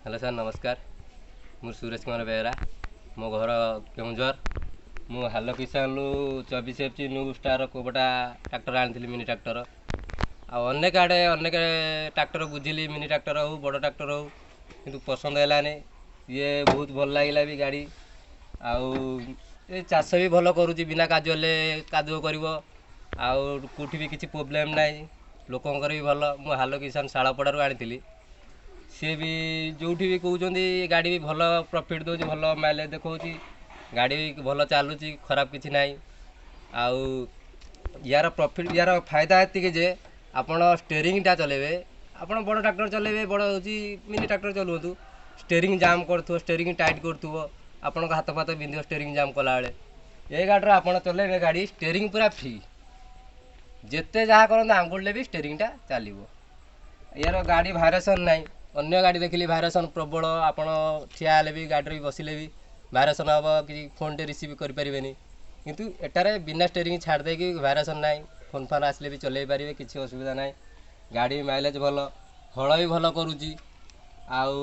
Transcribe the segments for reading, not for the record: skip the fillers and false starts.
Hello sir, ନମସ୍କାର। ମୁଁ ସୁରେଶ କୁମାର ବେହେରା, ମୋ ଘର କେଉଁଝର। ମୁଁ ହାଲୋ କିଷାନରୁ 24 F new star Kubota tractor ଆଣିଥିଲି, ମିନି ଟ୍ରାକ୍ଟର। ଆଉ ଅନେକ ଆଡ଼େ ଅନେକ ଟ୍ରାକ୍ଟର ବୁଝିଲି, ମିନି ଟ୍ରାକ୍ଟର ହେଉ, ବଡ଼ ଟ୍ରାକ୍ଟର ହେଉ, କିନ୍ତୁ ପସନ୍ଦ ହେଲାନି। ଇଏ ବହୁତ ଭଲ ଲାଗିଲା ବି ଗାଡ଼ି। ଆଉ ଏ ଚାଷ ବି ଭଲ କରୁଛି, ବିନା କାଦୁଅରେ କାଦୁଅ କରିବ, ଆଉ କେଉଁଠି ବି କିଛି ପ୍ରୋବ୍ଲେମ୍ ନାହିଁ, ଲୋକଙ୍କର ବି ଭଲ। ମୁଁ ହାଲୋ କିଷାନ ଶାଳପଡ଼ାରୁ ଆଣିଥିଲି। ସିଏ ବି ଯେଉଁଠି ବି କହୁଛନ୍ତି, ଗାଡ଼ି ବି ଭଲ ପ୍ରଫିଟ୍ ଦେଉଛି, ଭଲ ମାଇଲେଜ୍ ଦେଖାଉଛି, ଗାଡ଼ି ବି ଭଲ ଚାଲୁଛି, ଖରାପ କିଛି ନାହିଁ। ଆଉ ୟାର ପ୍ରଫିଟ୍, ୟାର ଫାଇଦା ଏତିକି ଯେ ଆପଣ ଷ୍ଟେରିଂଟା ଚଲାଇବେ, ଆପଣ ବଡ଼ ଟ୍ରାକ୍ଟର ଚଲାଇବେ, ବଡ଼ ହେଉଛି ମିନି ଟ୍ରାକ୍ଟର ଚଲାନ୍ତୁ, ଷ୍ଟେରିଂ ଜାମ୍ କରୁଥିବ, ଷ୍ଟେରିଂ ଟାଇଟ୍ କରୁଥିବ, ଆପଣଙ୍କ ହାତ ଫାତ ବିନ୍ଧିବ ଷ୍ଟେରିଂ ଜାମ୍ କଲାବେଳେ। ଏ ଗାଡ଼ିର ଆପଣ ଚଲାଇବେ ଗାଡ଼ି, ଷ୍ଟେରିଂ ପୁରା ଫ୍ରି, ଯେତେ ଯାହା କରନ୍ତୁ, ଆଙ୍ଗୁଳିରେ ବି ଷ୍ଟେରିଂଟା ଚାଲିବ। ୟାର ଗାଡ଼ି ଭାଇବ୍ରେସନ୍ ନାହିଁ। ଅନ୍ୟ ଗାଡ଼ି ଦେଖିଲି ଭାଇବ୍ରେସନ୍ ପ୍ରବଳ। ଆପଣ ଠିଆ ହେଲେ ବି, ଗାଡ଼ିରେ ବି ବସିଲେ ବି ଭାଇବ୍ରେସନ୍ ହେବ, କିଛି ଫୋନ୍ଟେ ରିସିଭ୍ କରିପାରିବେନି। କିନ୍ତୁ ଏଟାରେ ବିନା ଷ୍ଟେରିଂ ଛାଡ଼ି ଦେଇକି ଭାଇବ୍ରେସନ୍ ନାହିଁ, ଫୋନ୍ ଫାନ୍ ଆସିଲେ ବି ଚଲେଇ ପାରିବେ, କିଛି ଅସୁବିଧା ନାହିଁ। ଗାଡ଼ି ମାଇଲେଜ୍ ଭଲ, ହଳ ବି ଭଲ କରୁଛି। ଆଉ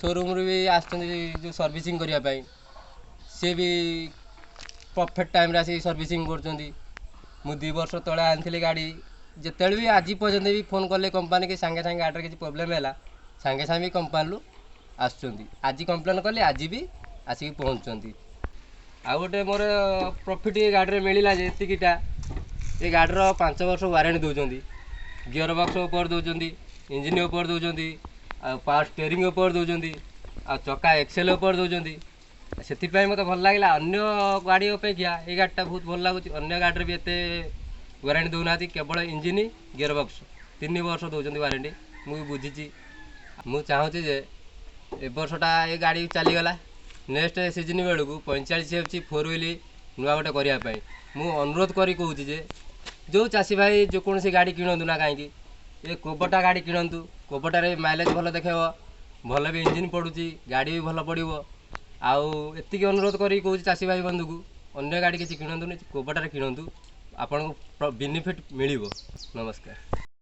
ସୋରୁମ୍ରୁ ବି ଆସୁଛନ୍ତି ଯେଉଁ ସର୍ଭିସିଂ କରିବା ପାଇଁ, ସିଏ ବି ପରଫେକ୍ଟ ଟାଇମ୍ରେ ଆସିକି ସର୍ଭିସିଂ କରୁଛନ୍ତି। ମୁଁ 2 ବର୍ଷ ତଳେ ଆଣିଥିଲି ଗାଡ଼ି। ଯେତେବେଳେ ବି ଆଜି ପର୍ଯ୍ୟନ୍ତ ବି ଫୋନ୍ କଲେ କମ୍ପାନୀକି, ସାଙ୍ଗେ ସାଙ୍ଗେ ଗାଡ଼ିରେ କିଛି ପ୍ରୋବ୍ଲେମ୍ ହେଲା, ସାଙ୍ଗେ ସାଙ୍ଗେ ବି କମ୍ପାନୀରୁ ଆସୁଛନ୍ତି। ଆଜି କମ୍ପ୍ଲେନ୍ କଲି, ଆଜି ବି ଆସିକି ପହଞ୍ଚୁଛନ୍ତି। ଆଉ ଗୋଟେ ମୋର ପ୍ରଫିଟ୍ ଏ ଗାଡ଼ିରେ ମିଳିଲା ଯେ ଏତିକିଟା, ଏ ଗାଡ଼ିର 5 ବର୍ଷ ୱାରେଣ୍ଟି ଦେଉଛନ୍ତି। ଗିଅର ବକ୍ସ ଉପରେ ଦେଉଛନ୍ତି, ଇଞ୍ଜିନ୍ ଉପରେ ଦେଉଛନ୍ତି, ଆଉ ପାୱାର ଷ୍ଟେରିଂ ଉପରେ ଦେଉଛନ୍ତି, ଆଉ ଚକା ଏକ୍ସେଲ୍ ଉପରେ ଦେଉଛନ୍ତି। ସେଥିପାଇଁ ମୋତେ ଭଲ ଲାଗିଲା। ଅନ୍ୟ ଗାଡ଼ି ଅପେକ୍ଷା ଏଇ ଗାଡ଼ିଟା ବହୁତ ଭଲ ଲାଗୁଛି। ଅନ୍ୟ ଗାଡ଼ିରେ ବି ଏତେ ୱାରେଣ୍ଟି ଦେଉନାହାନ୍ତି, କେବଳ ଇଞ୍ଜିନ୍, ଗିଅର ବକ୍ସ 3 ବର୍ଷ ଦେଉଛନ୍ତି ୱାରେଣ୍ଟି। ମୁଁ ବି ବୁଝିଛି। ମୁଁ ଚାହୁଁଛି ଯେ ଏ ବର୍ଷଟା ଏ ଗାଡ଼ି ଚାଲିଗଲା, ନେକ୍ସଟ ସିଜିନ୍ ବେଳକୁ 45 ଏଫ୍ ଫୋର୍ ହ୍ୱିଲ୍ ନୂଆ ଗୋଟେ କରିବା ପାଇଁ ମୁଁ ଅନୁରୋଧ କରି କହୁଛି ଯେ ଯେଉଁ ଚାଷୀ ଭାଇ ଯେକୌଣସି ଗାଡ଼ି କିଣନ୍ତୁ ନା କାହିଁକି, ଏ କୋବଟା ଗାଡ଼ି କିଣନ୍ତୁ। କୋବଟାରେ ମାଇଲେଜ୍ ଭଲ ଦେଖେଇବ, ଭଲ ବି ଇଞ୍ଜିନ୍ ପଡ଼ୁଛି, ଗାଡ଼ି ବି ଭଲ ପଡ଼ିବ। ଆଉ ଏତିକି ଅନୁରୋଧ କରିକି କହୁଛି ଚାଷୀ ଭାଇ ବନ୍ଧୁକୁ, ଅନ୍ୟ ଗାଡ଼ି କିଛି କିଣନ୍ତୁନି, କୋବଟାରେ କିଣନ୍ତୁ, ଆପଣଙ୍କୁ ବେନିଫିଟ୍ ମିଳିବ। ନମସ୍କାର।